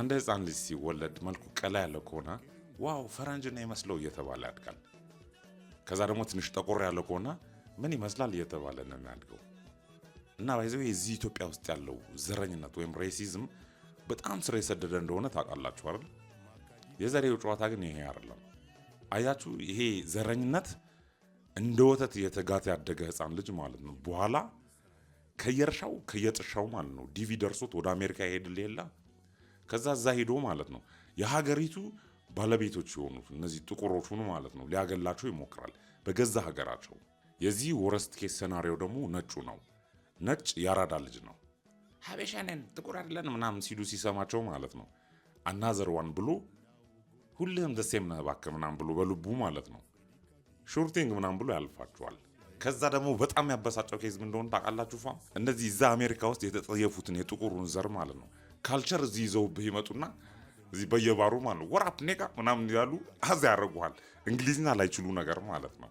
አንድ ህፃን ልጅ ሲወለድ መልኩ ቀላ ያለ ከሆነ "Wow፣ ፈረንጅ ነው ይመስለው" እየተባለ ያድጋል። ከዛ ደግሞ ትንሽ ጠቆር ያለ ከሆነ ምን ይመስላል እየተባለ ነው የሚያድገው። እና by the way፣ እዚህ ኢትዮጵያ ውስጥ ያለው ዘረኝነት ወይም racism በጣም ስር የሰደደ እንደሆነ ታውቃላችሁ አይደል? የዛሬው ጨዋታ ግን ይሄ አይደለም። አያችሁ፣ ይሄ ዘረኝነት እንደ ወተት እየተጋተ ያደገ ህፃን ልጅ ማለት ነው፣ በኋላ ከየእርሻው ከየጥሻው ማለት ነው DV ደርሶት ወደ አሜሪካ ይሄድል የለ፣ ከዛ እዛ ሄዶ ማለት ነው የሀገሪቱ ባለቤቶች የሆኑት እነዚህ ጥቁሮቹን ማለት ነው ሊያገላቸው ይሞክራል በገዛ ሀገራቸው። የዚህ worst case scenario ደግሞ ነጩ ነው። ነጭ ያራዳ ልጅ ነው። "ሀበሻ ነን፣ ጥቁር አይደለን" ምናምን ሲሉ ሲሰማቸው ማለት ነው "Another one" ብሎ፣ "ሁልህም the same ነህ እባክህ" ምናምን ብሎ በልቡ ማለት ነው "Sure thing" ምናምን ብሎ ያልፋቸዋል። ከዛ ደግሞ በጣም ያበሳጨው case ምን እንደሆነ ታውቃላችሁ? Fam፣ እነዚህ እዛ አሜሪካ ውስጥ የተጠየፉትን የጥቁሩን ዘር ማለት ነው culture እዚህ ይዘውብህ ይመጡና እዚህ በየባሩ ማለት ነው "What up, nigga" ምናምን ያሉ አዛ ያደርጉሃል። እንግሊዝኛ ላይችሉ ነገር ማለት ነው።